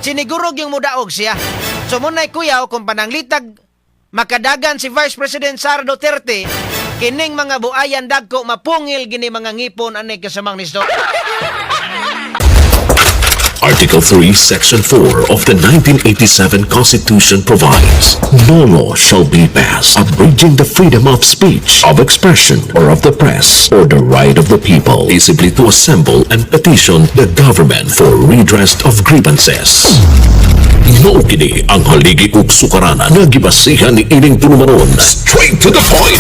Siniguro yung mudaog siya. So munay kuyaw kung pananglitag makadagan si Vice President Sara Duterte, kining mga buayan dagko mapungil gini mga ngipon ani kasamang nisto. Article 3, Section 4 of the 1987 Constitution provides, "No law shall be passed abridging the freedom of speech, of expression, or of the press, or the right of the people peaceably to assemble and petition the government for redress of grievances." Mao kini ang haligi ug sukaranan nga gibasihan ni ining tulumanon. Straight to the point.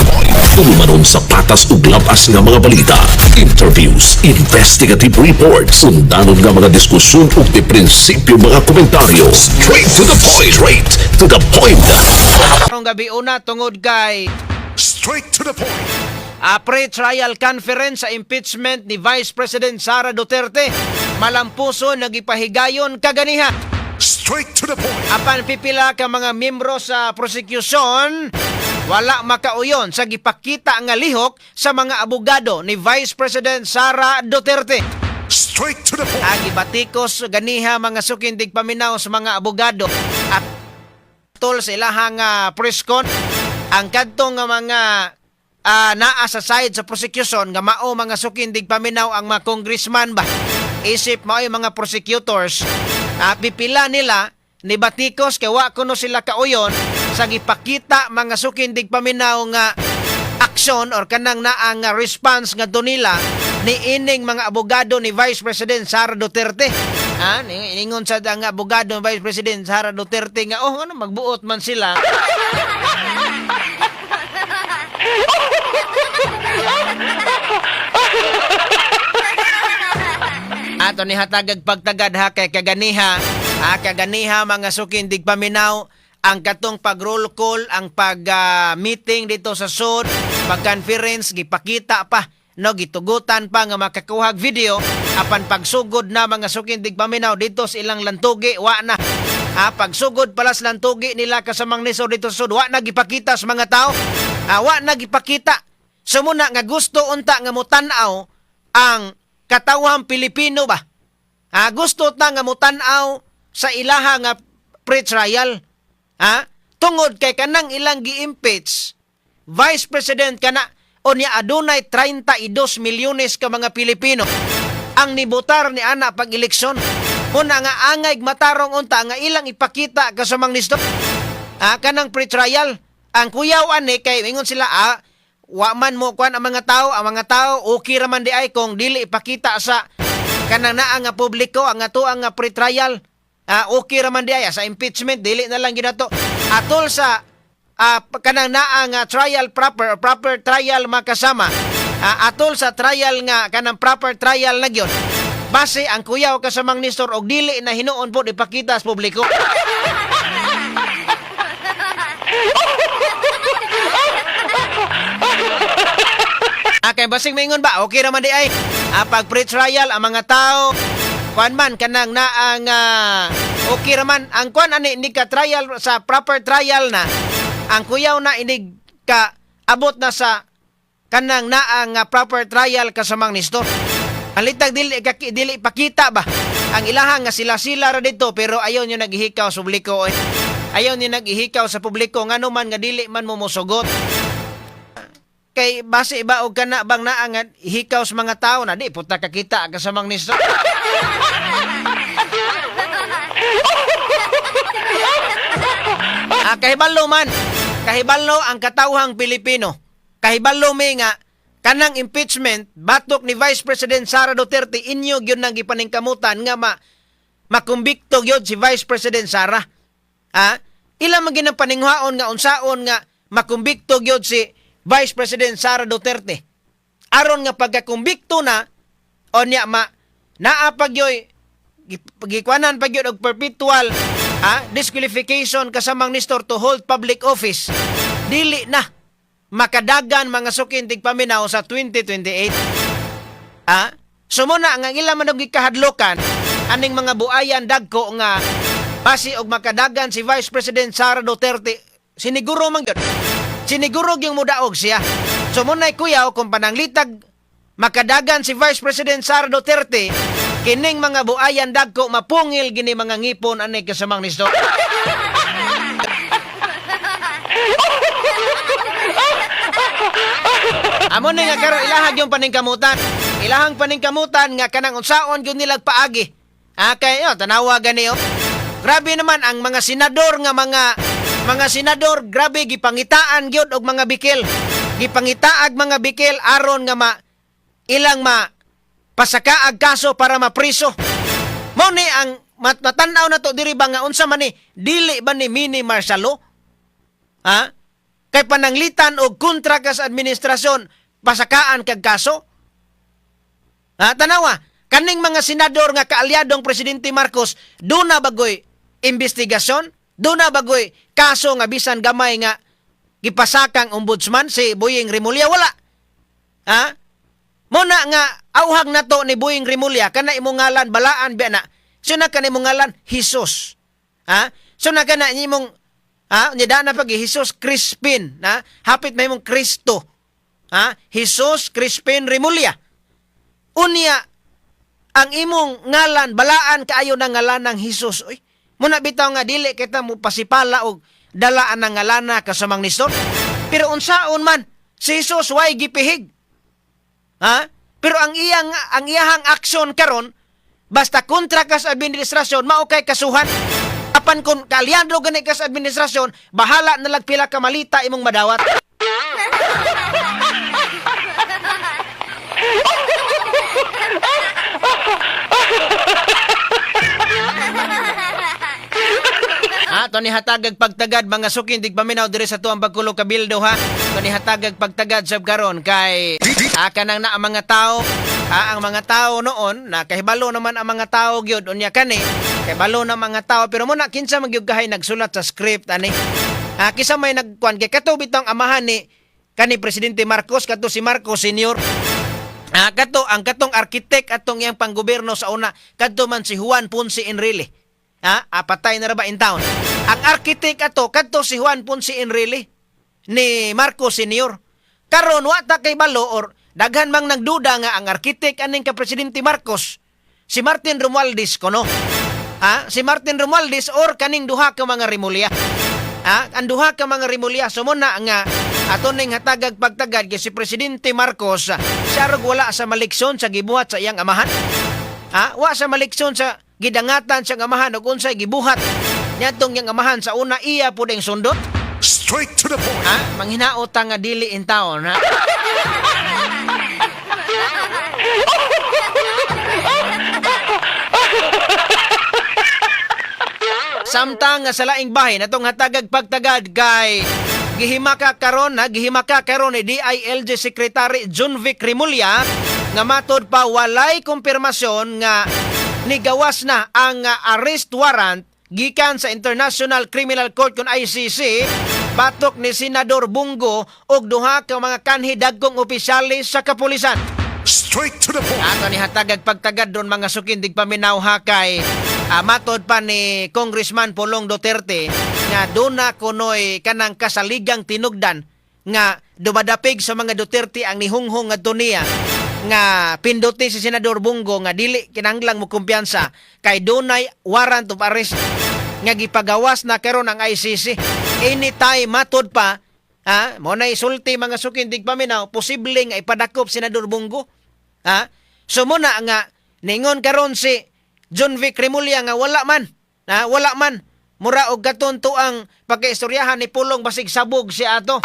Tulumanon sa patas ug labas nga mga balita, interviews, investigative reports, undanon nga mga diskusyon ug di prinsipyo mga komentaryo. Straight to the point. Straight to the point. Karong gabi una tungod kay Straight to the point. A pre-trial conference sa impeachment ni Vice President Sara Duterte malampuso nagipahigayon kaganiha. Straight to the point. Apan pipila ka mga miyembro sa prosecution wala makauyon sa gipakita nga lihok sa mga abogado ni Vice President Sara Duterte. Straight to the point. Ang gibatikos ganiha, mga suking tigpaminaw, sa mga abogado at tol sa ilahang press con ang kadtong nga mga naa sa side sa prosecution nga mao, mga suking tigpaminaw, ang mga congressman ba, isip mao yung mga prosecutors, pipila nila ni batikos kay wa kuno sila kauyon sa gipakita, mga suking tigpaminaw, nga aksyon or kanang naa nga response nga nila ni ining mga abogado ni Vice President Sara Duterte. Ha, ingon sa ang abogado ni Vice President Sara Duterte nga oh, ano magbuot man sila. Ato ni hatagag pagtagad ha kay kaganiha, ha, kaganiha, mga suking tigpaminaw, ang katong pag roll call, ang pag meeting dito sa SOD, pag conference, gipakita pa no, gitugutan pa nga makakuhag video, apan pagsugod na, mga suking tigpaminaw, dito sa ilang lantugi, wa na. Ha, pagsugod pala sa lantugi nila kasamang niso dito sa SOD, wa na gipakita sa mga tao. Ha, wa na gipakita. Sumuna nga gusto unta nga mutan-aw ang katawhang Pilipino ba? Ha, gusto ta nga mutan-aw sa ilaha nga pre-trial. Ha? Tungod kay kanang ilang gi-impeach, Vice President kana unya adunay 32 milyones ka mga Pilipino ang nibotar ni ana pag eleksyon. Una nga angay matarong unta nga ilang ipakita kasamang nisto. Ah, kanang pre-trial. Ang kuyaw ani kay ingon sila, wa man mo kuan ang mga tao okay ra man di ay kung dili ipakita sa kanang naa nga publiko ang ato ang nga pre-trial. Ah, okay ra man di ay sa impeachment dili na lang ginato. Atol sa kanang naa nga trial proper or proper trial makasama. Atol sa trial nga kanang proper trial na gyud. Base ang kuyaw kasamang Nestor og dili na hinuon po ipakita sa publiko. Kay basing maingon ba, okay ra man di ay. Pag pre-trial ang mga tao, kuan man kanang naang okay ra man ang kuan ani ni ka trial sa proper trial na ang kuyaw na inig ka abot na sa kanang naa nga proper trial kasamang Nestor. Ang litag dili dili pakita ba ang ilahang nga sila-sila ra dito, pero ayaw nyo naghihikaw sa publiko eh. Ayaw nyo naghihikaw sa publiko ngano man nga dili man mo mosugot. Kay base ba og kana bang naa nga hikaw sa mga tao na di puta kakita kasamang Nestor. Kahibalo man. Kahibalo ang katawhang Pilipino. Kahibalo mi nga kanang impeachment batok ni Vice President Sara Duterte inyo gyud nang gipaningkamutan nga makumbikto gyud si Vice President Sara. Ila man gyud ang paninghaon nga unsaon nga makumbikto gyud si Vice President Sara Duterte. Aron nga pagkakumbikto na onya ma naa pa gyoy gikuanan pa gyud og perpetual disqualification kasamang Nestor to hold public office. Dili na makadagan, mga sukin tigpaminaw, sa 2028. Sumuna nga ila man og gikahadlokan aning mga buayan dagko nga basi og makadagan si Vice President Sara Duterte, siniguro man gyud. Siniguro gyud modaog siya. So munay kuyaw kung pananglitag makadagan si Vice President Sara Duterte, kining mga buayan dagko mapungil gini mga ngipon ani kasamang Nestor. Kining mga buayan dagko mapungil gini mga ngipon ani kasamang nisto. Amo ni nga karon ilahag yung paningkamutan. Ilahang paningkamutan nga kanang unsaon gyud nilag paagi. Ah, kay oh, tanawa gani oh. Grabe naman ang mga senador nga mga senador, grabe gipangitaan gyud og mga bikil. Gipangitaag mga bikil aron nga ma ilang ma pasakaag kaso para mapriso. Mao ni ang matan-aw na to diri ba nga unsa man ni, dili ba ni mini martial law? Ha? Kay pananglitan og kontra ka sa administrasyon, pasakaan kag kaso? Ha, tanawa, kaning mga senador nga kaalyadong Presidente Marcos, duna bagoy investigasyon? Duna bagoy kaso nga bisan gamay nga gipasakang ombudsman si Boying Remulla? Wala. Ha? Muna nga auhag na to ni Boying Remulla, kana imong ngalan balaan biya na. So na kana imong ngalan Jesus. Ha? So na kana imong, ha, nya na pag Jesus Crispin, na hapit may imong Kristo. Ha? Jesus Crispin Remulla. Unya ang imong ngalan balaan kaayo ng ngalan ng Jesus. Oy, muna bitaw nga dili kita mo pasipala og dalaan ng ngalana kasamang nistor. Pero unsaon man si Jesus way gipihig. Ha? Pero ang iyahang aksyon karon, basta kontra ka sa administrasyon, mao kay kasuhan. Apan kung kaalyado gani ka sa administrasyon, bahala na lag pila ka malita imong madawat. Ha, to ni hatagag pagtagad, mga sukin tigpaminaw diri sa tuang Bagkulo Kabildo, ha. To ni hatagag pagtagad sab karon kay kanang na ang mga tao, ha, ang mga tao noon na kahibalo naman ang mga tao gyud unya kani kahibalo na mga tao, pero muna kinsa man gyud kahay nagsulat sa script ani? Ha, kinsa may nagkuan kay kato bitong amahan ni kani Presidente Marcos, kato si Marcos Senior. Ah, kato ang katong architect atong iyang panggobyerno sa una, kadto man si Juan Ponce Enrile. Ha, patay na ra ba in town? Ang architect ato kadto si Juan Ponce Enrile ni Marcos Senior. Karon wa ta kay balo or daghan mang nagduda nga ang architect aning ka Presidente Marcos si Martin Romualdez kono. Ah, si Martin Romualdez or kaning duha ka mga Remulla. Ah, ang duha ka mga Remulla. So muna nga ato ning hatagag pagtagad kay si Presidente Marcos siya rog wala sa maleksyon sa gibuhat sa iyang amahan. Ha? Wa sa maleksyon sa gidangatan sa amahan ug unsay gibuhat niadtong iyang amahan sa una, iya pud ang sundot. Straight to the point. Ha? Manghinaot ta nga dili in town, ha? Samtang nga sa laing bahin, atong hatagag pagtagad kay gihimaka karon, ha, gihimaka karon ni DILG Secretary Jonvic Remulla nga matod pa walay kumpirmasyon nga nigawas na ang arrest warrant gikan sa International Criminal Court kon ICC batok ni Senador Bong Go og duha ka mga kanhi dagkong opisyales sa kapulisan. Straight to the point. Ato ni hatagag pagtagad doon, mga sukindig paminaw, ha, kay matod pa ni Congressman Pulong Duterte nga duna kunoy kanang kasaligang tinugdan nga dumadapig sa mga Duterte ang nihunghong ngadto niya nga pinduti si Senador Bong Go nga dili kinahanglang mo kumpiyansa kay dunay warrant of arrest nga gipagawas na karon ang ICC. Anytime matod pa, ha, mo na isulti, mga sukindig paminaw, posible nga ipadakop Senador Bong Go, ha. So muna nga ningon karon si Jonvic Remulla nga wala man, ha, wala man, mura og katon ang pagkaistoryahan ni Pulong, basig sabog si ato.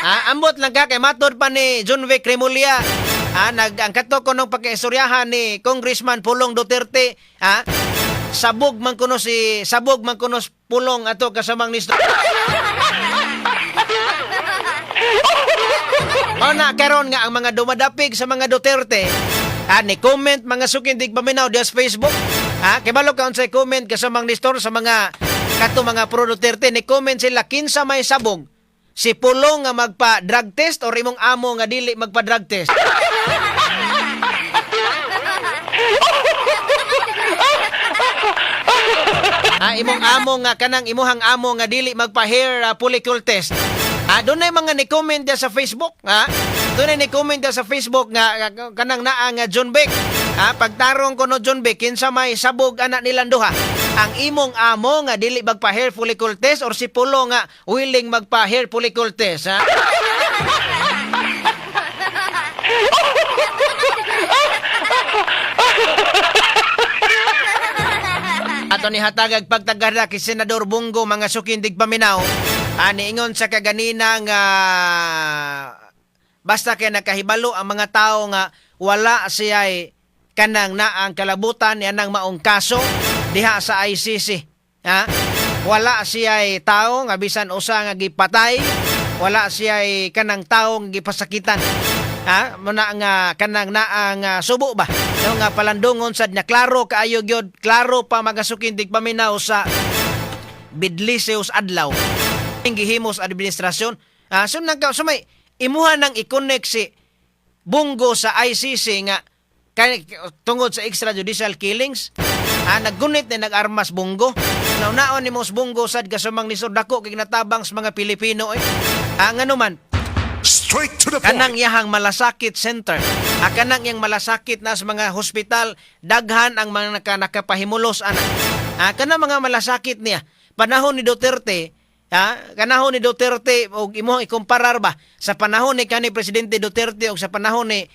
Ah, ambot lang ka kay matod pa ni Jonvic Remulla. Ah, nag ang kato ko nung pagkaistoryahan ni Congressman Pulong Duterte, ah, sabog man kuno si Pulong ato kasamang ni. Mao na karon nga ang mga dumadapig sa mga Duterte, ah, ni comment, mga sukindig paminaw, diya sa Facebook. Ah, kibalo ka unsay comment kasamang Nestor sa mga kato mga pro Duterte? Ni comment sila, "Kinsa may sabog? Si Pulong nga magpa drug test or imong amo nga dili magpa drug test?" Ah, imong amo nga kanang imuhang amo nga dili magpa hair follicle test. Dunay mga ni-comment diya sa Facebook, ha? Dunay ni-comment diya sa Facebook nga nga kanang naa nga John Beck. Ha, pagtarong ko no, John Beck, kinsa may sabog anak nilang duha? Ang imong amo nga dili magpa hair follicle test or si Pulo nga willing magpa hair follicle test, ha? Ato ni hatagag pagtagara kay Senador Bong Go, mga sukindig paminaw. Ani ingon sa kaganina nga basta kay nakahibalo ang mga tao nga wala siya'y kanang naang kalabutan ni anang maong kaso diha sa ICC. Ha? Wala siya'y tao nga bisan usa nga gipatay, wala siya'y kanang tao nga gipasakitan. Ha? Muna nga kanang naa nga subo ba? No, nga palandungon sad niya, klaro kaayo gyud, klaro pa, mga sukindig paminaw, sa bidliseus adlaw ang gihimos administrasyon. Ah, so nagka sumay imuha nang i-connect si Bong Go sa ICC nga kay tungod sa extrajudicial killings. Ah, naggunit na nag-armas Bong Go. Naunaon ni Mos Bong Go sad kasumang nisod, dako kay natabang sa mga Pilipino eh. Ah, ngano man Straight to the kanang point. iyahang malasakit center. Ah, kanang iyang malasakit na sa mga hospital, daghan ang mga nakapahimulos ana. Ah, kanang mga malasakit niya. Panahon ni Duterte, ha, kanahon ni Duterte og imong ikumparar ba sa panahon ni kani Presidente Duterte og sa panahon ni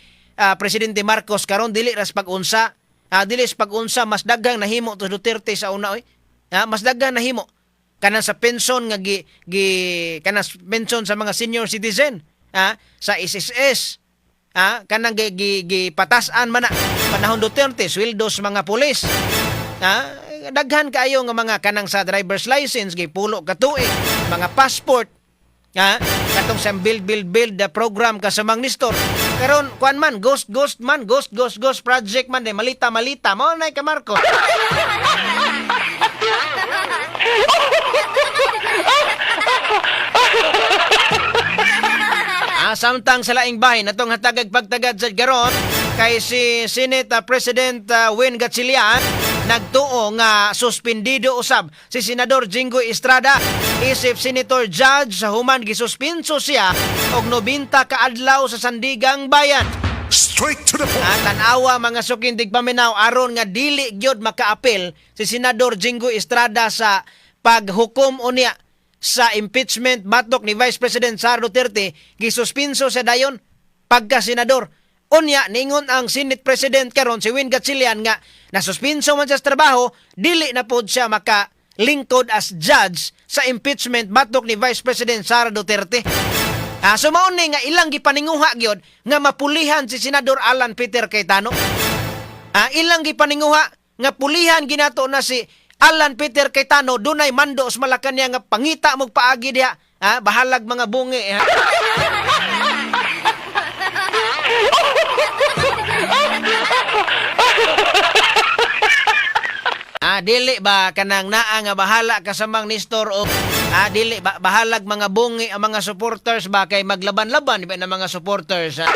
Presidente Marcos karon, dili ras pag-unsa. Ah, dili sa pag-unsa mas daghang nahimo to Duterte sa una oy. Ha, mas daghang nahimo kanang sa pension nga gi, gi kanang pension sa mga senior citizen, ha, sa SSS, ha, kanang gi, gi, gi patas-an man na panahon Duterte, sweldo sa mga pulis, ha, daghan kaayo nga mga kanang sa driver's license gi pulo ka tuig, mga passport, ha, katong sa Build Build Build the program kasamang Nestor. Karon kuan man, ghost ghost man, ghost ghost ghost project man de, malita malita mao nay ka Marcos. Ah, samtang sa laing bahin, atong hatagag pagtagad sa garon kay si Senate President Win Gatchalian nagtuo nga suspindido usab si Senador Jinggoy Estrada isip senator judge sa human gisuspinso siya og 90 ka adlaw sa Sandigang Bayan. Straight to the point. Ah, tan-awa, mga sukindig paminaw, aron nga dili gyud makaapil si Senador Jinggoy Estrada sa paghukom unya sa impeachment batok ni Vice President Sara Duterte, gisuspinso sa dayon pagka senador. Unya ningon ang Senate President karon, si Win Gatchalian, nga nasuspinso man siya sa trabaho, dili na pod siya maka lingkod as judge sa impeachment batok ni Vice President Sara Duterte. Ah, so mao ni nga ilang gipaninguha gyud nga mapulihan si Senador Alan Peter Cayetano. Ah, ilang gipaninguha nga pulihan ginato na si Alan Peter Cayetano. Dunay mando sa Malacanang nga pangita mog paagi diha. Ah, bahalag mga bungi. Ha? Ah, dili ba kanang naa nga bahala kasamang Nestor o dili ba bahalag mga bungi ang mga supporters ba, kay maglaban-laban di ba ng mga supporters, ha?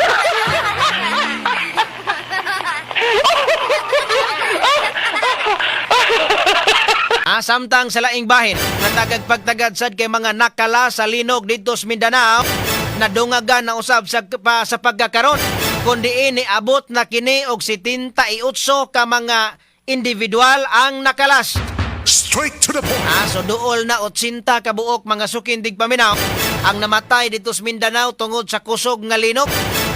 Ah, samtang sa laing bahin, natagag pagtagad sad kay mga nakala sa linog dito sa Mindanao, nadungagan na usab sa pagkakaron kundi ini abot na kini og 78 ka mga individual ang nakalas. Straight to the point. Ah, so duol na 80 ka buok, mga sukindig paminaw, ang namatay dito sa Mindanao tungod sa kusog nga linog.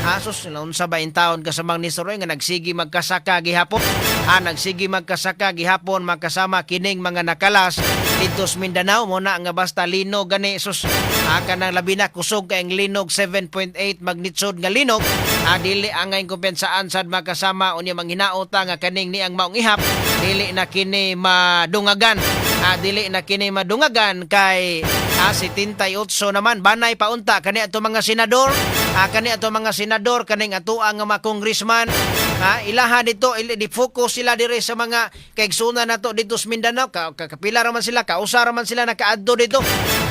Ah, sus, unsa ba in taon kasamang ni Soroy nga nagsigi magkasaka gihapon. Ah, nagsigi magkasaka gihapon magkasama kining mga nakalas dito sa Mindanao mo na nga basta linog gani, sus. Ah, kanang labi na kusog kay ang linog, 7.8 magnitude nga linog. Ah, dili angay kumpensaan sad makasama. Unya manghinaota nga kaning niang maong ihap dili na kini madungagan. Ah, dili na kini madungagan kay 78 naman banay paunta kani ato mga senador. Ah, kani ato mga senador, kaning atoa nga mga congressman. Ah, ilaha dito di focus sila dire sa mga kaigsunan nato dito sa Mindanao. Kapila ra man sila, kausa ra man sila nakaadto dito.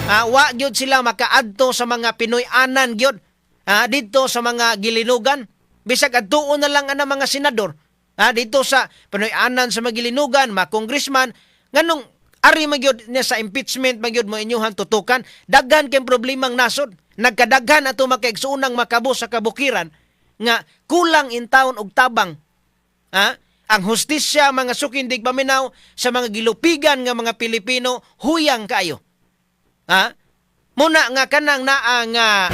Ah, wa gyud sila makaadto sa mga Pinoy-anan gyud. Ah, dito sa mga gilinugan, bisag adtuon na lang ana mga senador. Ah, dito sa Pinoy-anan sa mga gilinugan, mga congressman, nganong ari man gyud niya sa impeachment man gyud mo inyuhan tutukan? Daghan kay problemang nasod. Nagkadaghan ato makaigsuonang makabos sa kabukiran nga kulang in town og tabang. Ha? Ang hustisya, mga suking tigpaminaw, sa mga gilupigan nga mga Pilipino, huyang kaayo. Ha? Muna nga kanang naa nga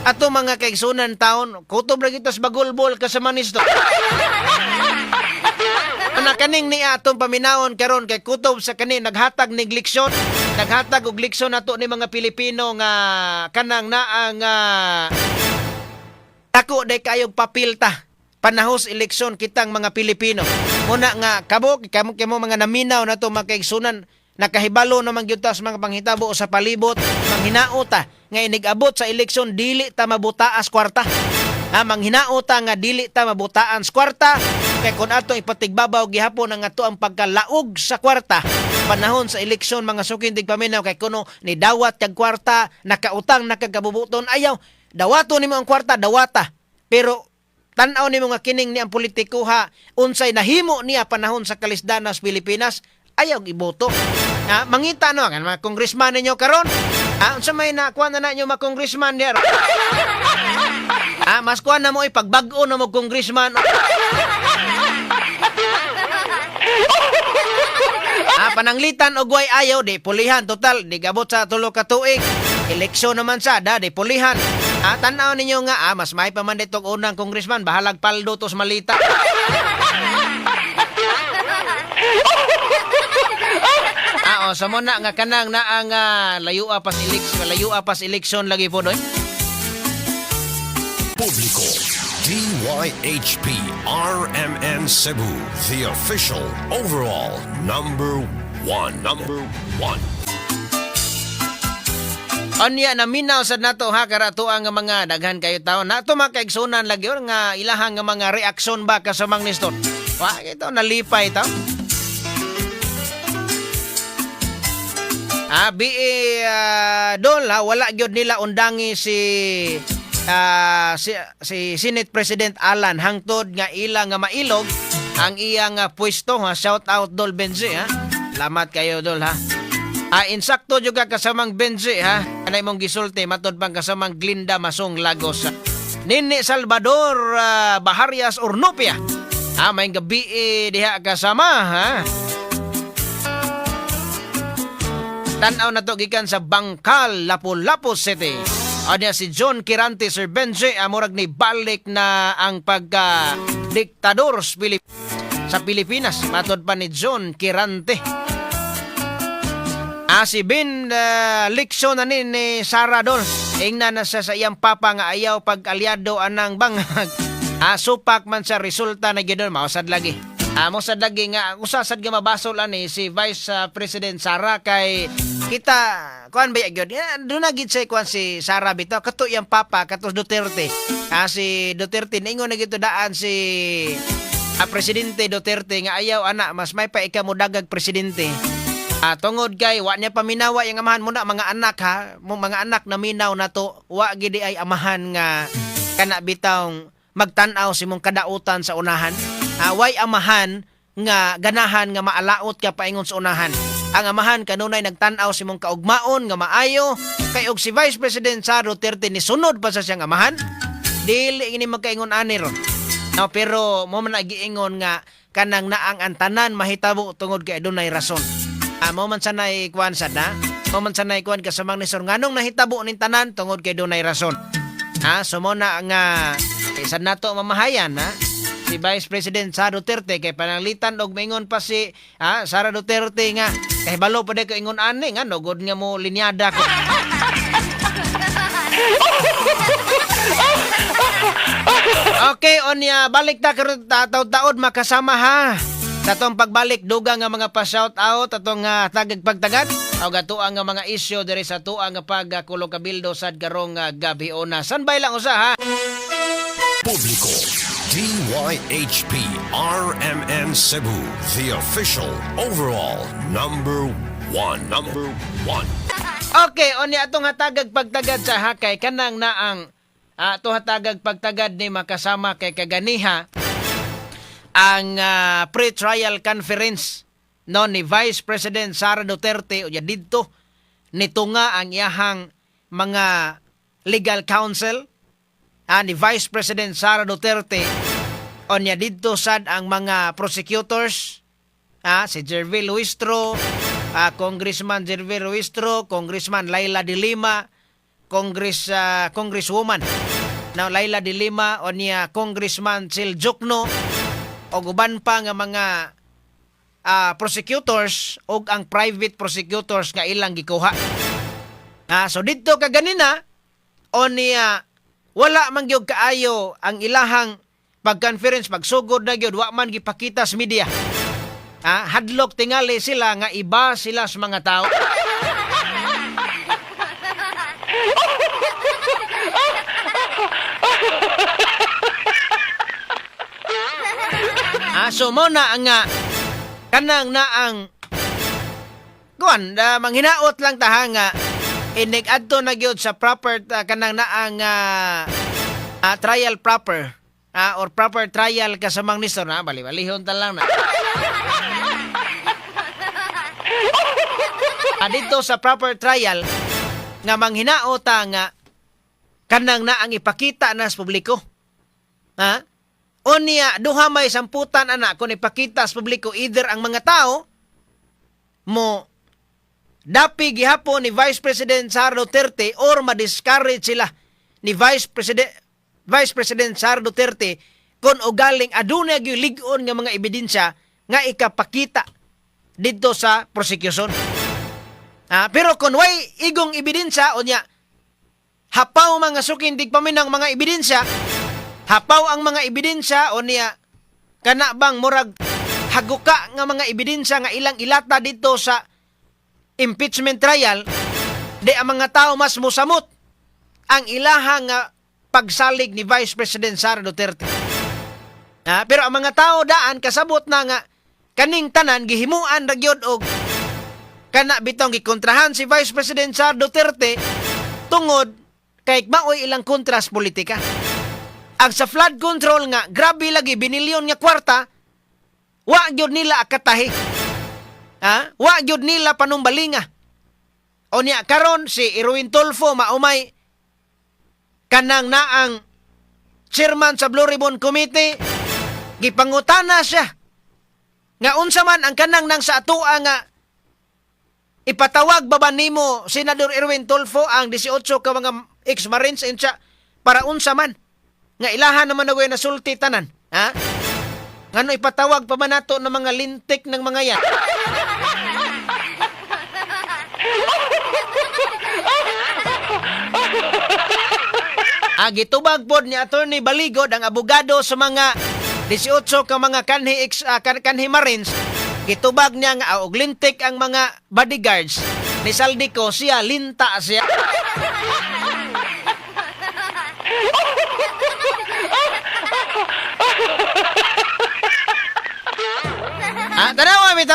ato mga kaigsunan taon, kutob lagi tas bagulbol kasama nisto. Ana kaning ni atong paminawon karon kay kutob sa kani naghatag nig leksyon, naghatag og leksyon nato ni mga Pilipino nga kanang naa nga dako day kayog papilta panahos eleksyon kitang mga Pilipino. Muna nga kabo kamo kamo mga naminaw nato, mga kaigsunan, nakahibalo naman gyud ta sa mga panghitabo sa palibot, manghinaota nga inig-abot sa eleksyon dili ta mabutaas kwarta. Ha, manghinaota nga dili ta mabutaan sa kwarta kay kung atong ipatigbabaw gihapon ang ato ang pagkalaog sa kwarta panahon sa eleksyon, mga suking tigpaminaw, kay kuno ni dawat kag kwarta, nakautang nakagabubuton, ayaw dawato nimo ang kwarta, dawata, pero tan-aw nimo nga kining ni ang politiko ha, unsay nahimo niya panahon sa kalisdanas Pilipinas, ayaw iboto. Ha, mangita no ang mga congressman ninyo karon. Ha, unsa may nakuha na na inyo mga congressman diha? Ha, mas kuha na mo ipagbag-o na mo congressman. Ha, pananglitan og way ayaw di pulihan, total di gabot sa 3 ka tuig. Eleksyon naman sa da di pulihan. Ha, tan-aw ninyo nga mas may pa man ditong unang congressman, bahalag paldo tos malita. Oh, sa mo na nga kanang naa nga layua pas eleksyon lagi po doy. Publico. DYHP RMN Cebu, the official overall number one. Number one. Anya naminaw sad nato ha karato ang mga daghan kayo taon. Nato mga kaigsunan lagi or nga ilahang nga mga reaksyon ba kasamang Nestor. Wa ito nalipay ta. Bi dol ha, wala gyud nila undangi si Senate President Alan hangtod nga ila nga mailog ang iyang pwesto ha. Shout out Dol Benji ha. Salamat kayo, Dol, ha. Insakto jud ka, kasamang Benji ha. Anay mong gisulti matod pang kasamang Glinda Masong Lagos. Nini Salvador Baharias Ornopia. May gabi eh, diha kasama ha. Tanaw na to gikan sa Bangkal, Lapu-Lapu City. Anya si John Kirante, Sir Benji, amurag ni balik na ang pagka diktador sa Pilipinas. Matod pa ni John Kirante. Si Ben leksyon na ni Sara Dol. Ingna na siya sa iyang papa nga ayaw pag aliado anang bangag. Supak man sa resulta na gidon, mausad lagi. Mosad lagi nga usasad nga mabasol ani si Vice President Sara kay kita kuan ba gyud. Doon na gid say kuan si Sara bitaw kato iyang papa katos Duterte. Si Duterte ningon na gito daan si Presidente Duterte nga ayaw ana, mas may pa ika mo dagag presidente. Tungod kay wa niya paminawa yung amahan mo na mga anak ha, mo mga anak na minaw na to, wa gidi ay amahan nga kana bitawng magtan-aw si mong kadautan sa unahan. Way amahan nga ganahan nga maalaot ka paingon sa unahan. Ang amahan kanunay nagtan-aw si mong kaugmaon nga maayo kay og si Vice President Sara Duterte ni sunod pa sa siyang amahan, dili ini magkaingon ani ron. No, pero mo man nagiingon nga kanang naang antanan mahitabo tungod kay adunay rason. Mo man sanay kuan sad na. Mo man sanay kuan kasamang ni sir nganong nahitabo ning tanan tungod kay dunay rason. So mo na nga sad nato mamahayan ha. Si Vice President Sara Duterte kay pananglitan og maingon pa si Sara Duterte nga kay balo pa ko ingon ani nga no good nga mo linyada ko. Okay, onya balik ta karon taod-taod makasama ha. Sa atong pagbalik dugang nga mga pa-shout out atong tagag pagtagad og ato ang mga isyu diri sa atuang nga pagkulog kabildo sad karong gabi ona. Sanbay lang usa ha. Publico. DYHP RMN Cebu, the official overall number one. Number one. Okay, onya atong hatagag pagtagad sa hakay kanang naang ato hatagag pagtagad ni makasama kay kaganiha ang pre-trial conference no ni Vice President Sara Duterte o didto nito nga ang iyahang mga legal counsel ni Vice President Sara Duterte. Onya didto sad ang mga prosecutors, si Gerville Luistro, Congressman Gerville Luistro, Congressman Leila de Lima, Congresswoman now Leila de Lima, onya Congressman Chel Diokno og uban pa nga mga prosecutors og ang private prosecutors nga ilang gikuha. So didto kaganina, onya wala man gyud kaayo ang ilahang pag-conference, pagsugod na gyud wa man gipakita sa media. Hadlok tingali sila nga iba sila sa mga tao. So mo na ang kanang na ang kuan manghinaot lang taha nga inig adto na gyud sa proper kanang naang trial proper or proper trial kasamang Nestor na bali-balihon ta lang na. Dito sa proper trial nga manghinaot ta nga kanang na ang ipakita na sa publiko. Ha? Unya duha may samputan ana kung ipakita sa publiko, either ang mga tao mo dapi gihapon ni Vice President Sara Duterte or ma-discourage sila ni Vice President Sara Duterte kung ugaling adunay gyud lig-on nga mga ebidensya nga ikapakita didto sa prosecution. Pero kung way igong ebidensya, unya hapaw, mga sukin tigpaminaw, mga ebidensya, hapaw ang mga ebidensya, unya kana bang murag haguka nga mga ebidensya nga ilang ilata dito sa impeachment trial, di ang mga tao mas musamot ang ilaha nga pagsalig ni Vice President Sara Duterte. Pero ang mga tao daan kasabot na nga kaning tanan gihimuan ra gyud og kana bitong gikontrahan si Vice President Sara Duterte tungod kay maoy ilang kontras politika. Ang sa flood control nga grabe lagi binilyon nga kwarta, wa gyud nila akatahi. Ha? Wa gyud nila panumbalinga. Unya karon si Erwin Tulfo maumay kanang naang chairman sa Blue Ribbon Committee, gipangutana siya nga unsa man ang kanang nang sa atoa nga ipatawag ba ba nimo, Senador Erwin Tulfo, ang 18 ka mga ex-marines insa para unsa man nga ilahan naman na nasulti tanan, ha? Ngano ipatawag pa man nato ng mga lintik ng mga yan? Gitubag pod ni Attorney Baligod, ang abogado sa mga 18 ka mga kanhi ex kanhi Marines, gitubag niya nga og lintik ang mga bodyguards ni Zaldy Co, siya linta siya. Tanawa mi.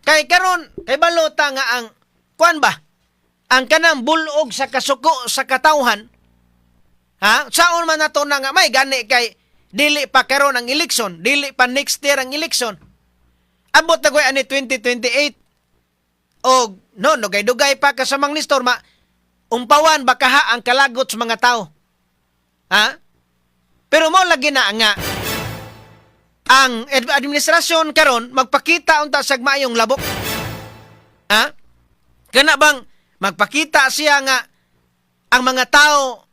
Kay karon kay balota nga ang kuan ba? Ang kanang bulog sa kasuko sa katawhan. Ha? Saon man nato na nga may gani kay dili pa karon ang eleksyon, dili pa next year ang eleksyon. Abot na koy ani 2028. Og no, dugay-dugay pa kasamang Nestor ma umpawan baka ha ang kalagot sa mga tao. Ha? Pero mo lagi na nga ang administrasyon karon magpakita unta sa maayong labok. Ha? Kana bang magpakita siya nga ang mga tao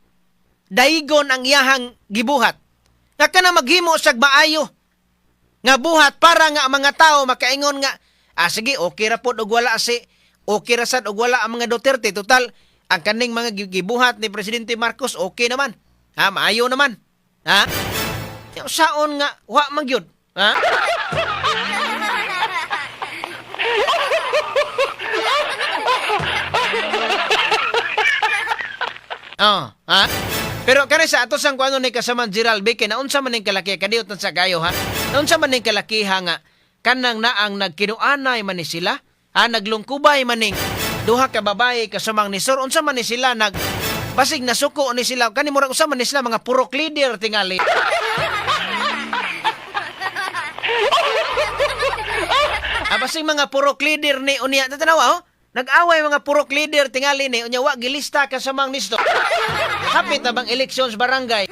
daigon ang iyahang gibuhat? Nga kana maghimo sag maayo nga buhat para nga ang mga tao makaingon nga, "Ah, sige, okay ra pod og wala si okay ra sad og wala ang mga Duterte, total ang kaning mga gibuhat ni Presidente Marcos okay naman. Ha, maayo naman." Ha? Saon nga wa man gyud. Ha? Oh, ha? Pero kani sa ato sang kuano ni kasaman Gerald Beke, naunsa man ning kalaki kadiot na sa kayo, ha. Naunsa man ning kalakiha nga kanang naang nagkinuanay man ni sila, ha, naglungkubay man ning duha ka babae kasamang ni Sir, unsa man ni sila nag basig nasuko ni sila kani murag unsa man ni sila mga purok leader tingali. Basig mga purok leader ni unya, tanawa oh. Nag-away mga purok leader tingali ni unya wa gilista kasamang Nestor. Hapit na bang elections barangay?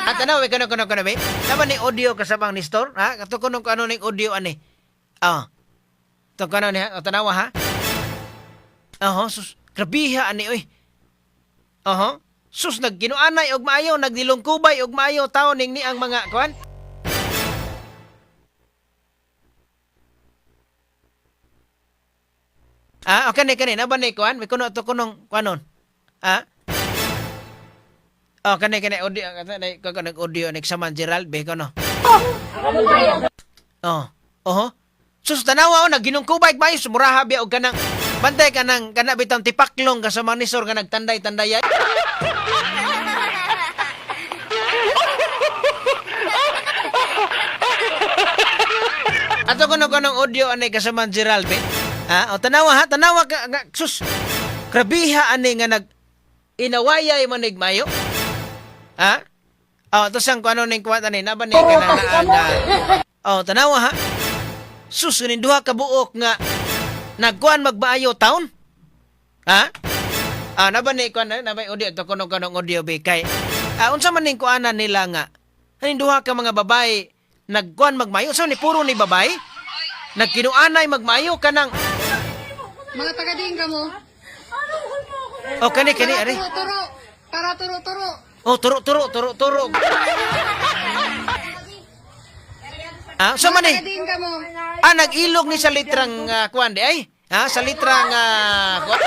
At ano, we kuno kuno kuno be. Tama ni audio kasamang Nestor, ha? Kato kuno kuno ning audio ani. Ah. To kuno ni ha, tanawa ha. Oho, sus, grabiha ani oy. Oho. Sus nagginuanay og maayo, nagdilungkubay og maayo taon ning ni ang mga kuan. Ah, okay ni kani na ba ni kuan? May kuno to kunong kuanon. Ah? Oh, kani kani audio kani kani audio ni Saman Gerald be kono. Oh. Oho. Sus tanawa oh nagginungkubay maayo sumuraha biya og kanang bantay kanang kana bitang tipaklong ka sa manisor nga nagtanday-tandayay. Ato kuno kunong audio anay kasama Gerald be. Ha? O tanawa ha, tanawa ka nga, sus. Grabiha ani nga nag inawayay manig mayo. Ha? Oh, to sang kuno ning kuwan ani naba ni kanang naa nga. Oh, tanawa ha. Sus kaning duha ka buok nga nagkuan magmaayo taon. Ha? Ah, naba ni kuan naba audio to kuno kunong audio be kay. Ah, unsa man ning kuanan nila nga kaning duha ka mga babae nagkuan magmayo so ni puro ni babae nagkinuanay magmayo kanang Mga taga-diin ka mo. oh kani kani ari Turo-turo. Para turo-turo. oh turo turo turo turo ah so man Mga ni taga-diin ka mo. ah nag-ilog ni sa litrang kuan di ay ha sa litrang kuan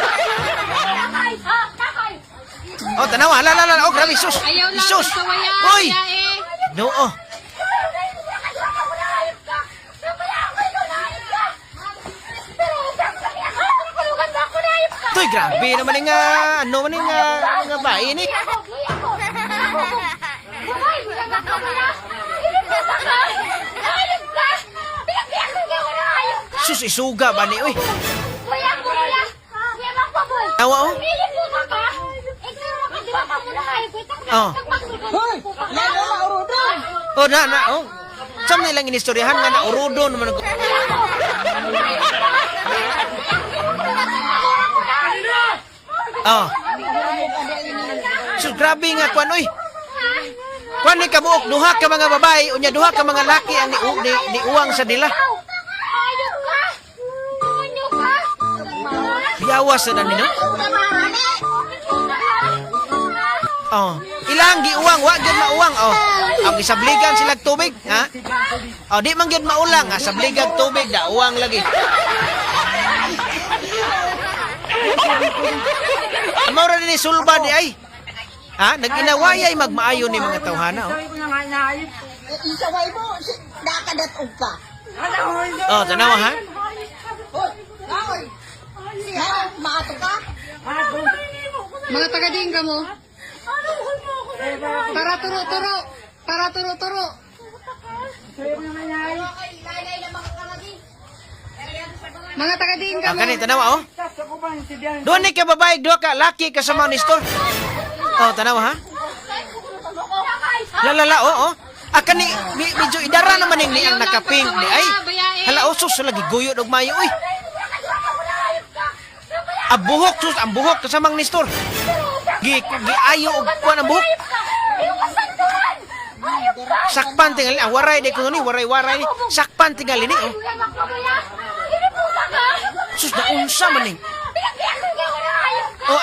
oh tanawa la la la oh grabe sus Ayaw lang sus pagsawayan. oy Yae. no oh Tuy, grabe naman ni nga, ano man ni nga, nga bae ni. Sus, isuga ba ni, uy. Awa, oh. Oh. Oh, na, na, oh. Sam nilang inistoryahan nga na urudo naman ako. Oh. Sus, grabe nga, kwan, uy. Kwan ni kabuok, duha ka mga babae, unya duha ka mga laki ang ni, ni, niuwang sa dila. Biyawa sa na nino. Oh, ilang giuwang, wa gyud mauwang oh. Ang isabligan sila tubig, ha? Oh, di man gyud maulang, ha? Sabligan tubig da uwang lagi. Mao ra ni sulba di ay. Ha? Nag-inawayay magmaayo ni mga tawhana oh. Isaway mo, nakadatog ka. Oh, tanawa ha. Hoy, ha, maato ka? Mga taga-diin ka mo. Para turo-turo. Para turo-turo. Mga taga-diin ka Ah, mo. kani tanawa oh. Doon ni ka babae, duha ka laki ka sa mga nistor. Oh, tanawa ha. La la la, oh, oh. Ah, kani, medyo idara naman ning ni ang nakapink ni ay. Hala, oh, sus, lagi guyod og mayo, uy. Ang buhok, sus, ang buhok kasamang nistor. Gi, giayo og kuan ang buhok. Sakpan tingali, ah, waray di ko ni, waray-waray ni. Sakpan tingali ni, oh. Sus, naunsa man ning. Oh,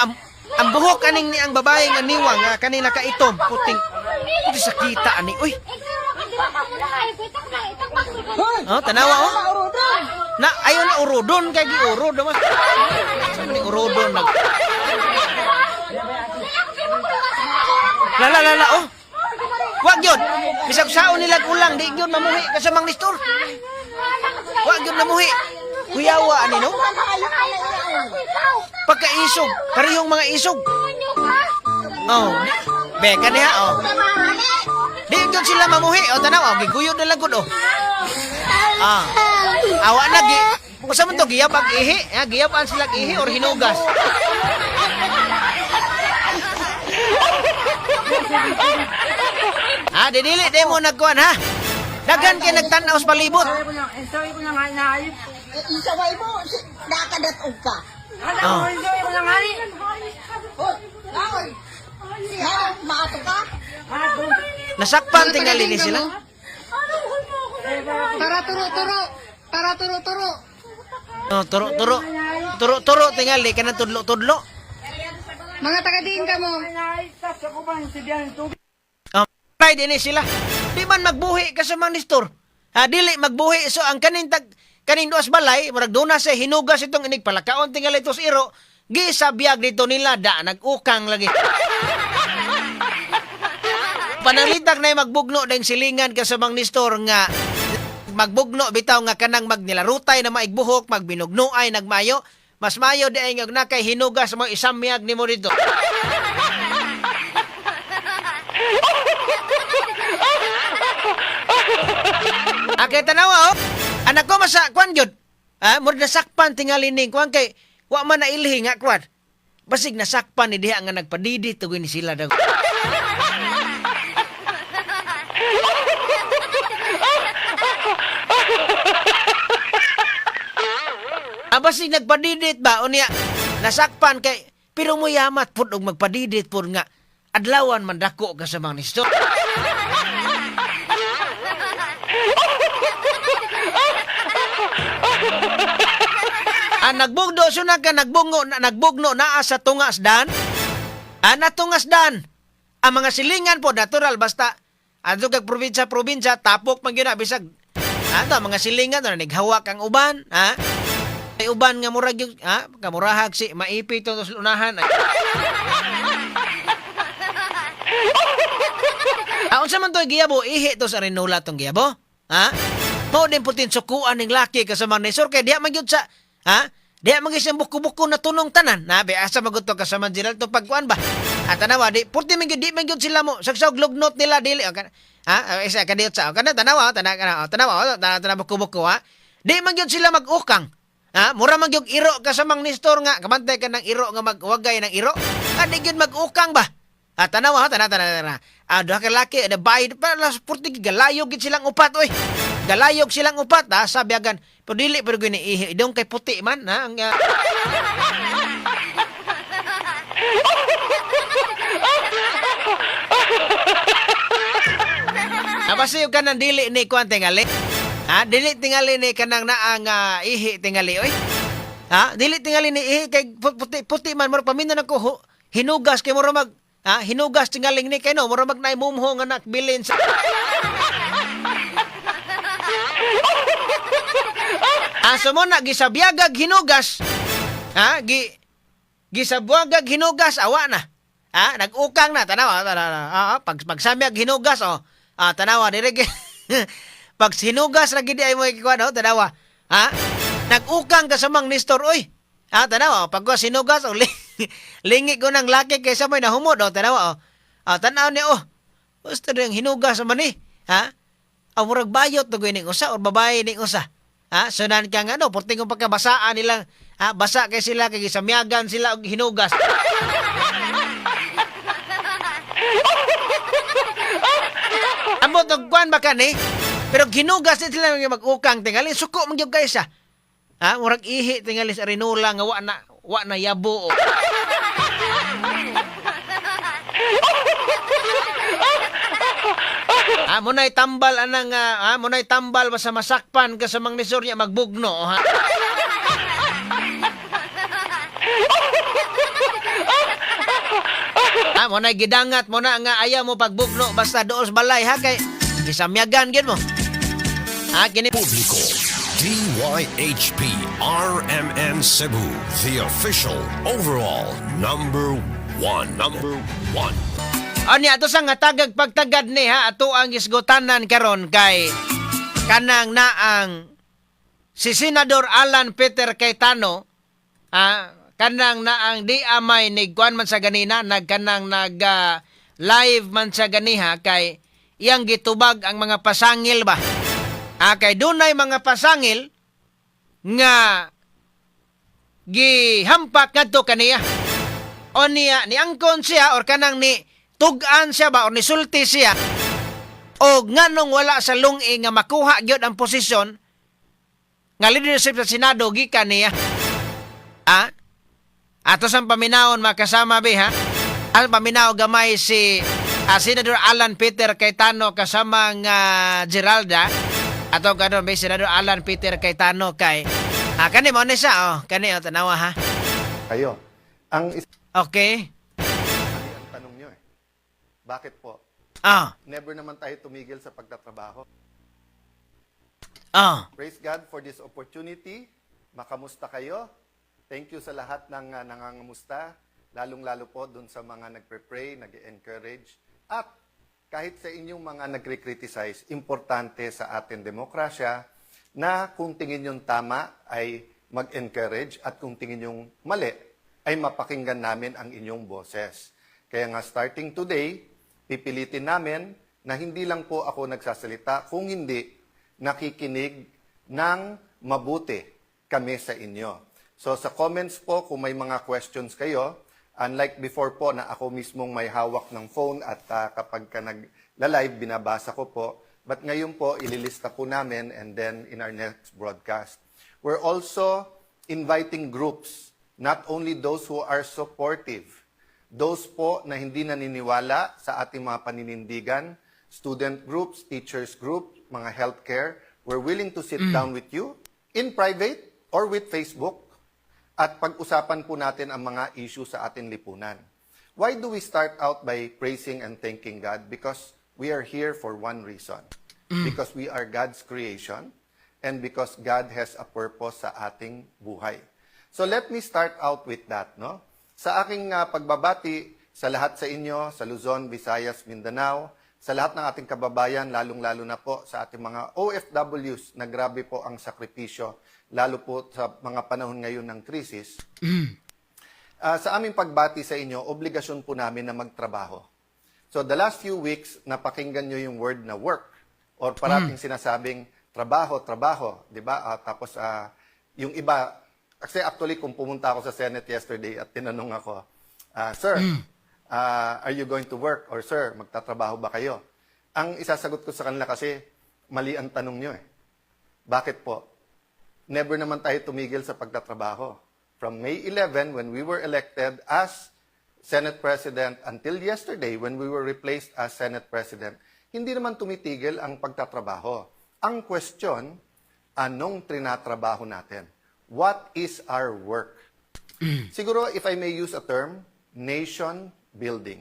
ang buhok aning ni ang babae nga niwang nga kanina nakaitom, puting puti sakita ani, uy. Oh, tanawa oh. Na ayo na urudon kay giurod naman. Sa man ni urudon nag. La la la la oh. Wag yun. Bisag saon nila ulang di gyud mamuhi kasamang nistor. Wag gyud namuhi. Kuyawa ani no. Pagkaisog, parehong mga isog. Oh, be kaniha oh. Di gyud sila mamuhi. Oh, tanaw, oh, giguyod na lang gud oh. Ah. Awa na gi Usa man to giyab ang ihi, ha? Giyab ang sila ihi or hinugas. Ha, dili dili mo nagkuan ha. Daghan kay nagtan-aw sa palibot. Isaway mo, nakadatog ka. Oh. Hoy, ha, maato ka? Nasakpan Mga tingali ni taga-diin ka sila. mo. Para turo-turo. Para turo-turo. Oh, turo turo. Turo turo tingali kanang tudlo-tudlo. Mga taga-diin ka mo. Oh, try din ni sila. Di man magbuhi ka sa mga nistor. Ha, dili magbuhi so ang kaning tag kaning duas balay murag duna sa hinugas itong inig palakaon tingali tos iro gisabiyag dito nila da nag-ukang lagi. Pananglitak na magbugno dayong silingan ka sa mga nistor nga magbugno bitaw nga kanang magnilarutay na maigbuhok magbinugnuay nagmayo mas mayo di ay nga na kay hinugas mo isamyag nimo dito. Akay tanawa oh. Anak ko masa kwan gyud. Ah, murag nasakpan tingali ning kwan kay wa man na ilhi nga kwan. Basig nasakpan ni diha nga nagpadidi tugoy ni sila daw. Ah, basig nagpadidit ba unya nasakpan kay pero moyamat pud og magpadidit pud nga adlawan man dako ka sa mga nisto. Ang nagbugdo suna ka nagbungo na nagbugno naa sa tungas dan. Ah, natungas dan. Ang mga silingan po natural basta adto kag probinsya probinsya tapok man gyud na bisag ato mga silingan na naghawak ang uban, ha? Ay uban nga murag yung, ha? Kamurahag si maipi to sa unahan. Ah, unsa man to'y giyabo, ihi to sa rinula tong giyabo? Ha? Mao din putin sukuan ning laki kasama ni sir kay diha man gyud sa ha? Diha man gyud siyang buko-buko na tunong tanan. Na be asa magud to kasama Gerald to pagkuan ba? At tanawa di puti man gyud di man gyud sila mo sagsag lugnot nila dili. O, ha? Isa kadiyot sa kana tanawa tanawa kana tanawa tanawa, tanawa buko-buko ha. Di man gyud sila mag-ukang. Ha? Mura man gyud iro kasamang nistor nga kabantay ka ng iro nga magwagay ng iro. Ah, di gyud mag-ukang ba? Ah, tanawa ha, tanawa, tanawa, tanawa. Ah, duha ka laki, ada bayad pa las purti galayog gid silang upat oy. Galayog silang upat ha, sabi agan. Pero dili pero gini ihi idong kay puti man ha, ang Abasiyo ka ng dili ni kuan tingali. Ha, dili tingali ni kanang naa nga ihi tingali oy. Ha, dili tingali ni ihi kay puti puti man murag pamindan ako hinugas kay mura mag ha, hinugas tingaling ni kay no mura mag naay mumho nga nakbilin sa. Aso mo na gisabyagag hinugas. Ha, gisabuagag hinugas awa na. Ha, nag-ukang na tanawa, tanawa. Ah, pag pagsamyag hinugas oh. Ah, tanawa dire pag hinugas ra gid ay mo ikuan oh, tanawa. Ha? Nag-ukang ka sa mang Nestor oy. Ha, tanawa oh, pag hinugas oh, lingi ko ng laki kaysa may nahumod oh, tanawa oh. Ah, tanaw niya oh. Basta rin hinugas man ni. Ha? Ang murag bayot to ning usa or babae ning usa. Ha? Sunan ka nga no, porting kung pagkabasaan nilang ha, basa kay sila kay gisamyagan sila og hinugas. Ambot og kuan ba kani? Pero ginugas ni sila nga mag-ukang tingali suko man gyud kay siya. Ha, murag ihi tingali sa rinula nga wa na yabo. Ah, muna'y tambal anang ah, muna'y tambal basta masakpan ka sa mga nisor niya magbugno ha. Ah, muna'y gidangat mo na nga ayaw mo pagbugno basta dool sa balay ha kay gisamyagan gyud mo. Ha, kini Publiko. DYHP RMN Cebu, the official overall number one. Number one. Ani ato sa nga tagag pagtagad ni ha ato ang isgotanan karon kay kanang naang si Senador Alan Peter Cayetano kanang naang di amay ni kuan man sa ganina nagkanang nag live man sa ganiha kay iyang gitubag ang mga pasangil ba kay dunay mga pasangil nga gihampak ngadto kaniya o niya ni angkon siya or kanang ni tug-an siya ba or ni sulti siya O nganong wala sa lungi nga makuha gyud ang posisyon nga leadership sa Senado gikan niya? Ah? Ato sang paminawon, makasama be ha. Ang paminaw gamay si Senador Alan Peter Cayetano kasama nga Geralda. Ato kanon be Senador Alan Peter Cayetano kay kani mo ni siya, oh, kani, oh, tanawa ha. Kayo. Ang isa ang tanong nyo eh. Bakit po? Never naman tayo tumigil sa pagtatrabaho. Praise God for this opportunity. Makamusta kayo? Thank you sa lahat ng nangangamusta, lalong-lalo po dun sa mga nagpe-pray, nag-encourage, at kahit sa inyong mga nagre-criticize, importante sa ating demokrasya na kung tingin yung tama ay mag-encourage at kung tingin yung mali ay mapakinggan namin ang inyong boses. Kaya nga starting today, pipilitin namin na hindi lang po ako nagsasalita, kung hindi, nakikinig ng mabuti kami sa inyo. So sa comments po, kung may mga questions kayo, unlike before po na ako mismong may hawak ng phone at kapag ka nag-live, binabasa ko po. But ngayon po, ililista po namin and then in our next broadcast. We're also inviting groups, not only those who are supportive, those po na hindi naniniwala sa ating mga paninindigan, student groups, teachers group, mga healthcare, we're willing to sit down with you in private or with Facebook at pag-usapan po natin ang mga issue sa ating lipunan. Why do we start out by praising and thanking God? Because we are here for one reason. Because we are God's creation and because God has a purpose sa ating buhay. So let me start out with that, no? Sa aking pagbabati sa lahat sa inyo, sa Luzon, Visayas, Mindanao, sa lahat ng ating kababayan, lalong-lalo na po sa ating mga OFWs na grabe po ang sakripisyo, lalo po sa mga panahon ngayon ng krisis. Sa aming pagbati sa inyo, obligasyon po namin na magtrabaho. So the last few weeks, napakinggan nyo yung word na work or parating sinasabing trabaho, trabaho, di ba? Tapos yung iba, kasi actually kung pumunta ako sa Senate yesterday at tinanong ako, "Sir, are you going to work?" Or "Sir, magtatrabaho ba kayo?" Ang isasagot ko sa kanila kasi, mali ang tanong nyo eh. Bakit po? Never naman tayo tumigil sa pagtatrabaho. From May 11, when we were elected as Senate President, until yesterday, when we were replaced as Senate President, hindi naman tumitigil ang pagtatrabaho. Ang question, anong trinatrabaho natin? What is our work? Siguro, if I may use a term, nation building.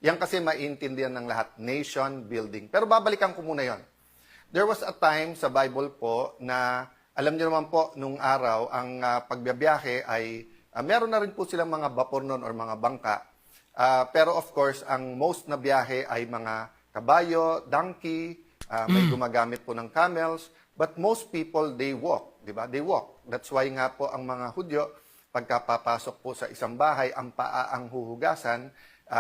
Yan kasi maintindihan ng lahat, nation building. Pero babalikan ko muna yon. There was a time sa Bible po na, alam niyo naman po, nung araw, ang pagbibiyahe ay, meron na rin po silang mga bapor nun or mga bangka. Pero of course, ang most na biyahe ay mga kabayo, donkey, may gumagamit po ng camels. But most people, they walk, di ba? They walk. That's why nga po ang mga Hudyo, pagkapapasok po sa isang bahay, ang paa ang huhugasan,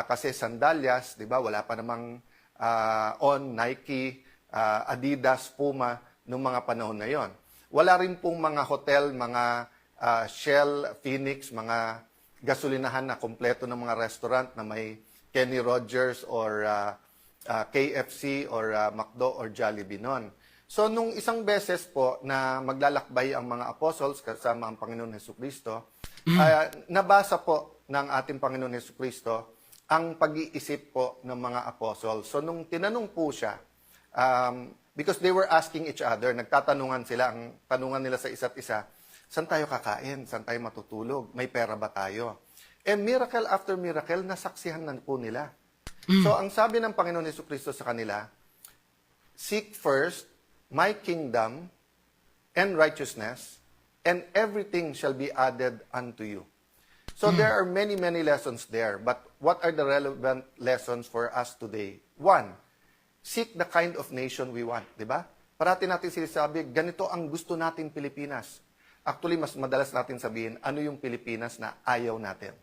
kasi sandalyas, di ba? Wala pa namang On, Nike, Adidas, Puma noong mga panahon na yon. Wala rin pong mga hotel, mga Shell, Phoenix, mga gasolinahan na kompleto ng mga restaurant na may Kenny Rogers or KFC or McDo or Jollibee noon. So nung isang beses po na maglalakbay ang mga apostles kasama ang Panginoon Heso Kristo, nabasa po ng ating Panginoon Heso Kristo ang pag-iisip po ng mga apostles. So nung tinanong po siya, because they were asking each other, nagtatanungan sila, ang tanungan nila sa isa't isa, "Saan tayo kakain? Saan tayo matutulog? May pera ba tayo?" Eh, miracle after miracle, nasaksihan na po nila. So ang sabi ng Panginoon Heso Kristo sa kanila, "Seek first my kingdom and righteousness, and everything shall be added unto you." So there are many, many lessons there. But what are the relevant lessons for us today? One, seek the kind of nation we want, di ba? Parati natin sinasabi, ganito ang gusto natin Pilipinas. Actually, mas madalas natin sabihin, ano yung Pilipinas na ayaw natin.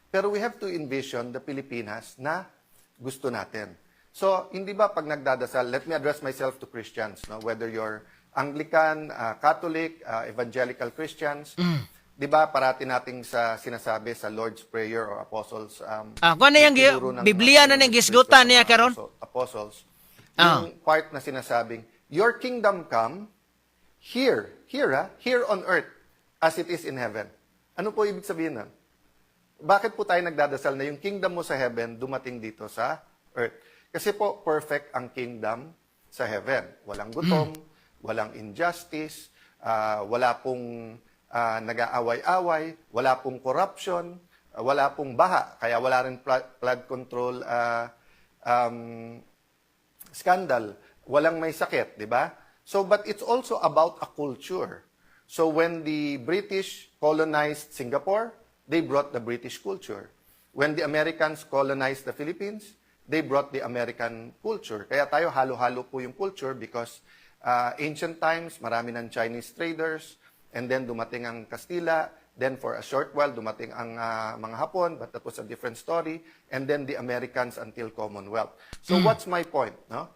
Pero we have to envision the Pilipinas na gusto natin. So, hindi ba pag nagdadasal, let me address myself to Christians, no? Whether you're Anglican, Catholic, Evangelical Christians, di ba parati nating sa sinasabi sa Lord's Prayer or Apostles Kuan na yang tinuro ng Biblia na Panginoon ning gisgutan Kristo sa niya mga karon. Apostles, Yung part na sinasabing, "Your kingdom come here, here ah, here on earth, as it is in heaven." Ano po ibig sabihin nun? Bakit po tayo nagdadasal na yung kingdom mo sa heaven dumating dito sa earth? Kasi po, perfect ang kingdom sa heaven. Walang gutom, walang injustice, wala pong nag-aaway-away, wala pong corruption, wala pong baha, kaya wala rin flood control scandal, walang may sakit, di ba? So, but it's also about a culture. So, when the British colonized Singapore, they brought the British culture. When the Americans colonized the Philippines, they brought the American culture. Kaya tayo halo-halo po yung culture because ancient times, marami ng Chinese traders, and then dumating ang Kastila, then for a short while, dumating ang mga Hapon, but that was a different story, and then the Americans until Commonwealth. So what's my point? No?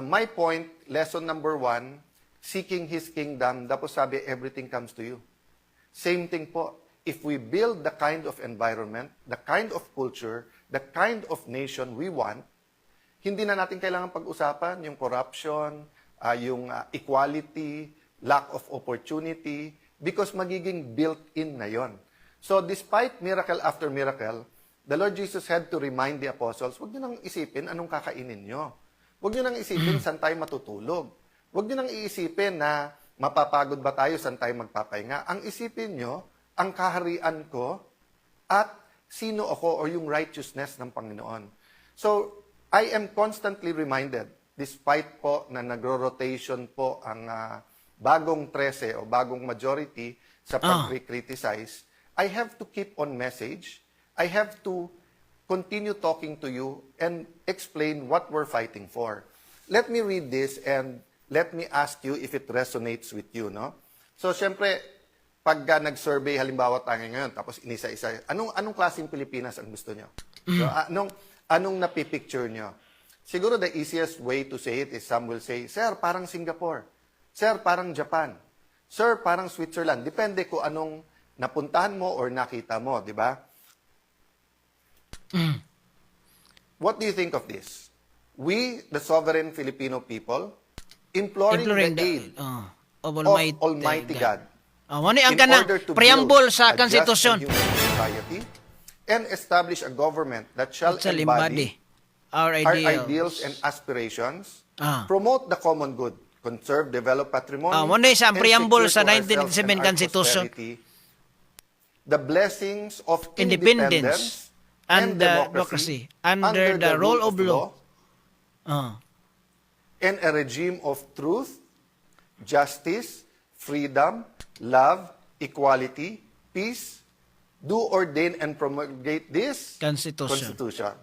My point, lesson number one, seeking His kingdom, tapos sabi, everything comes to you. Same thing po. If we build the kind of environment, the kind of culture, the kind of nation we want, hindi na natin kailangan pag-usapan yung corruption, yung equality, lack of opportunity, because magiging built-in na yon. So despite miracle after miracle, the Lord Jesus had to remind the apostles, "Huwag niyo nang isipin anong kakainin niyo. Huwag niyo nang isipin saan tayo matutulog. Huwag niyo nang iisipin na mapapagod ba tayo, saan tayo magpapahinga. Ang isipin niyo, ang kaharian ko at sino ako or yung righteousness ng Panginoon." So, I am constantly reminded, despite po na nagro-rotation po ang bagong 13 o bagong majority sa pag-criticize, I have to keep on message. I have to continue talking to you and explain what we're fighting for. Let me read this and let me ask you if it resonates with you, no? So, syempre, pagka nag-survey halimbawa tayo ngayon, tapos inisa-isa, anong klaseng Pilipinas ang gusto nyo? So, anong napipicture nyo? Siguro the easiest way to say it is some will say, "Sir, parang Singapore. Sir, parang Japan. Sir, parang Switzerland." Depende kung anong napuntahan mo or nakita mo, di ba? What do you think of this? "We, the sovereign Filipino people, imploring, Imploring the aid of of Almighty, Almighty God, Oh, mo ni ang in kanang order to preamble build sa a just konstitusyon. And humane society and establish a government that shall Shall embody embody our our ideals. Ideals and aspirations, promote the common good, conserve, develop patrimony, Ah, mo ni sa and preamble secure sa to ourselves 1987 and our Constitution. Posterity the blessings of Independence independence and and democracy, democracy under the rule of law. And a regime of truth, justice, freedom, love, equality, peace, do ordain and promulgate this Constitution. Constitution."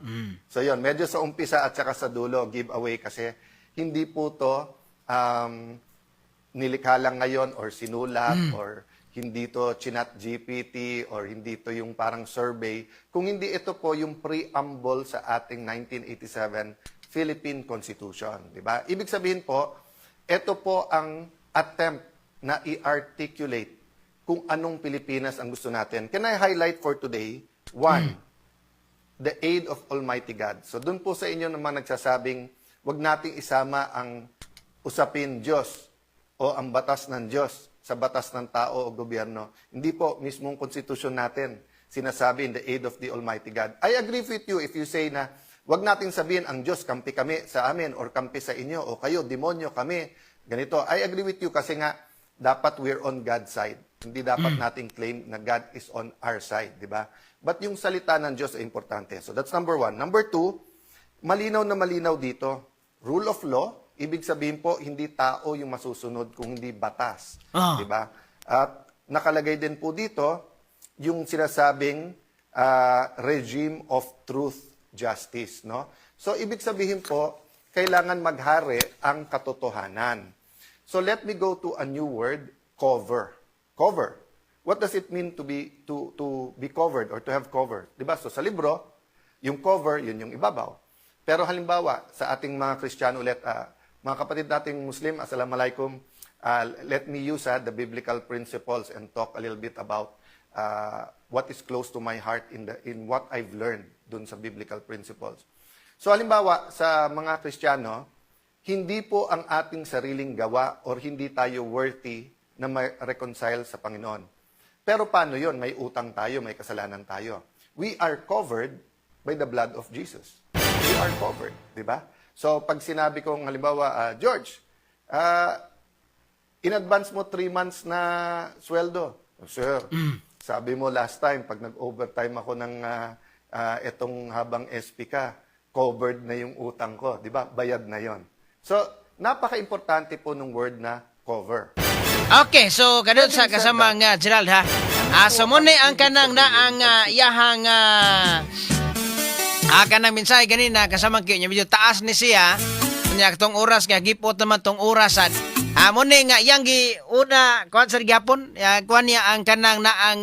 So yun, medyo sa umpisa at saka sa dulo, give away kasi hindi po to nilikha lang ngayon or sinulat or hindi to chinat GPT or hindi to yung parang survey. Kung hindi, ito po yung preamble sa ating 1987 Philippine Constitution. Di ba? Ibig sabihin po, ito po ang attempt na i-articulate kung anong Pilipinas ang gusto natin. Can I highlight for today? One, the aid of Almighty God. So doon po sa inyo naman nagsasabing, wag nating isama ang usapin Diyos o ang batas ng Diyos sa batas ng tao o gobyerno. Hindi po, mismong konstitusyon natin sinasabi in the aid of the Almighty God. I agree with you if you say na wag nating sabihin ang Diyos kampi kami sa amin or kampi sa inyo o kayo, demonyo kami. Ganito. I agree with you kasi nga dapat we're on God's side. Hindi dapat nating claim na God is on our side, di ba? But yung salita ng Diyos ay importante. So that's number one. Number two, malinaw na malinaw dito. Rule of law, ibig sabihin po, hindi tao yung masusunod kung hindi batas. Di ba? At nakalagay din po dito, yung sinasabing regime of truth, justice. No? So, ibig sabihin po, kailangan maghari ang katotohanan. So, let me go to a new word, cover. Cover. What does it mean to be covered or to have cover? 'Di ba? So sa libro, yung cover, yun yung ibabaw. Pero halimbawa, sa ating mga Kristiyano ulit, mga kapatid nating Muslim, assalamualaikum, let me use the biblical principles and talk a little bit about what is close to my heart in what I've learned dun sa biblical principles. So halimbawa, sa mga Kristiyano, Hindi po ang ating sariling gawa or hindi tayo worthy na ma-reconcile sa Panginoon. Pero paano yon? May utang tayo, may kasalanan tayo. We are covered by the blood of Jesus. We are covered, di ba? So, pag sinabi kong halimbawa, "George, in advance mo 3 months na sweldo." "Oh, sir, sabi mo last time, pag nag-overtime ako ng etong habang SP ka, covered na yung utang ko." Di ba? Bayad na yon. So, napaka-importante po nung word na cover. Okay, so kadto sa kasama nga Gerald ha. So mo ni ang kanang na ang iyahang kanang mensahe ganina, kasama kyo niya, medyo taas ni siya. Unya tong oras nga gipot naman tong orasan. Mo ni nga iyang gi una kuan sa gihapon, kuan niya ang kanang na ang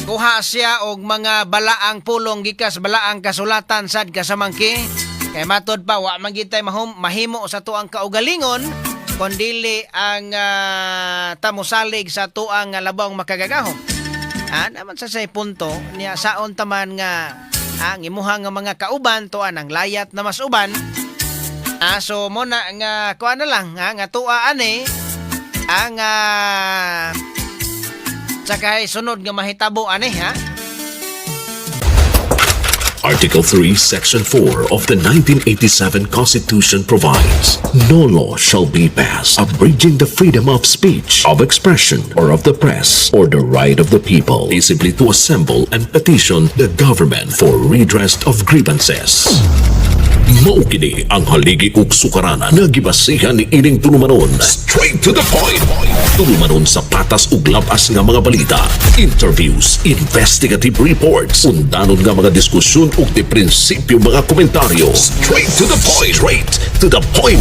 kuha siya og mga balaang pulong gikas balaang kasulatan sad, kasamangki. Kay matod pa, wa man gitay mahimo sa tuang kaugalingon kon dili ang tamusalig sa tuang labong makagagahom. Naman sa say punto niya saon taman nga ang imuha nga mga kauban tuan ang layat na mas uban. So mo na nga kuan na lang ha, nga tua ani ang tsaka sunod nga mahitabo ani ha. Article 3, Section 4 of the 1987 Constitution provides, "No law shall be passed abridging the freedom of speech, of expression, or of the press, or the right of the people peaceably to assemble and petition the government for redress of grievances." Mao kini ang haligi ug sukaranan nga gibasihan ni ining tulumanon. Straight to the point. Tulumanon sa patas ug labas nga mga balita, interviews, investigative reports, undanon nga mga diskusyon ug di prinsipyo mga komentaryo. Straight to the point. Straight to the point.